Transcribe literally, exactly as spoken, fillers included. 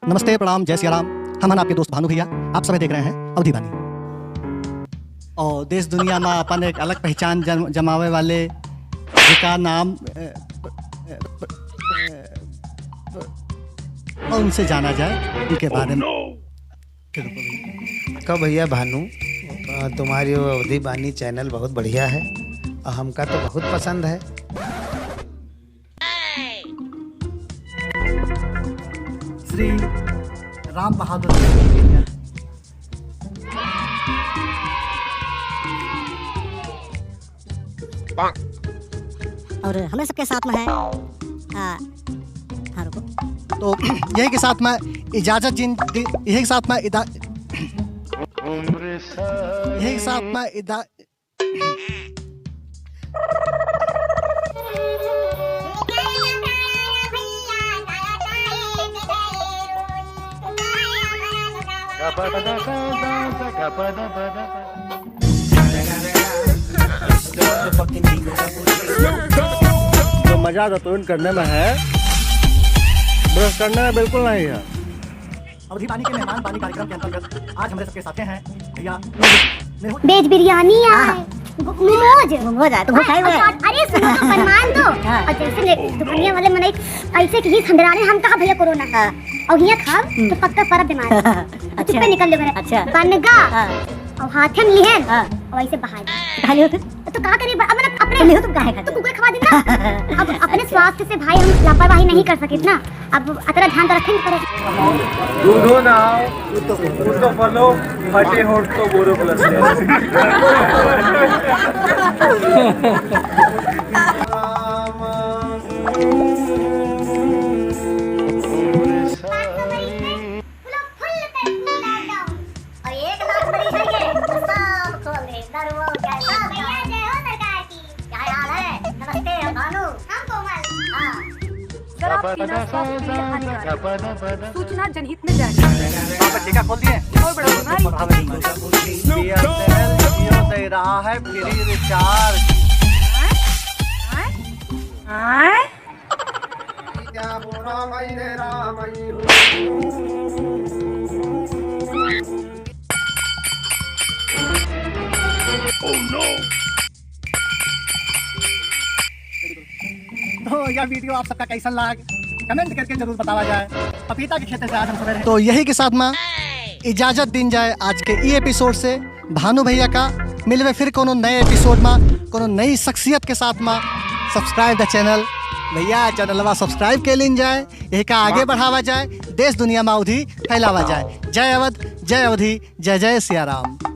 नमस्ते, प्रणाम, जय सिया राम। हम हन आपके दोस्त भानु भैया, आप सभी देख रहे हैं अवधी बानी। और देश दुनिया मा अपन एक अलग पहचान जम-, जमावे वाले जिका नाम, अ, अ, अ, अ, और उनसे जाना जाए उनके बारे में। कब भैया भानु, अ, तुम्हारी वो अवधी बानी चैनल बहुत बढ़िया है और हमका तो बहुत पसंद है। श्री राम बहादुर। और हमरे सबके साथ में है, आ, हाँ, रुको। तो यही के साथ में इजाजत जिन, यही के साथ में इदा-, यही के साथ में इदा-, जो मजा दतुन करने में है, ब्रश करने में बिल्कुल नहीं है। अवधी बानी के मेहमान बानी कार्यक्रम के अंतर्गत आज हमरे सबके साथे हैं भैया मेहु-, वेज बिरयानी हाँ। आए, मोमोज। मोमोज आए, तो भूखाई हुए। अरे, अरे, सुनो तो, फरमान दो। हाँ। और जैसे ले, दुकानिया वाले मनई ऐसे कि ही संडराने हम कहा भैया कोरोना। हाँ। और हियाँ खाओ, हम्म। तो पक्का परब बीमार। अच्छा। चुप्पे निकल ले मेरे। अच्छा। बनगा। हाँ। और हाथे में लिहन। हाँ। और ऐसे बहाई। खा लियो फिर। तो का करी, अब मतलब अपने तो लियो तुम काहे खाते? तो कुकुर खवा देना। अब अपने स्वास्थ्य से भाई हम लापरवाही नहीं कर सकित ना। अब अतरा ध्यान तो रखेंगे पड़े। दूधो ना आओ, दूधो फलो, फटे होठ तो बोरो प्लस। और एक लाख मरीज है ये, सब खोल दे, दरुओं का, सब भैया, जय हो सरकार की। क्या हाल है? नमस्ते, हम भानु। हम कोमल। हाँ। शराब पीना स्वास्थ्य के लिए हानिकारक है। सूचना जनहित में जारी। वहाँ पे ठेका खोल दिए। और बड़ा बीमारी। बीएसएनएल जियो दे रहा है फ्री रिचार्ज। आय? आय? तो यह वीडियो आप सबका कैसन लाग, कमेंट करके जरूर बतावा जाए। पपीता के खेते से आज हम सवेरे तो यही के साथ में इजाजत दीन जाए आज के ई एपिसोड से। भानु भैया का मिलबे फिर कोनो नए एपिसोड मा, कोनो नई शख्सियत के साथ मा। Subscribe the channel। भैया, चैनलवा subscribe के लीन जाए, यही का आगे बढ़ावा जाए, देश दुनिया मा अवधी फैलावा जाए। जय अवध, जय अवधी, जय जय सिया राम।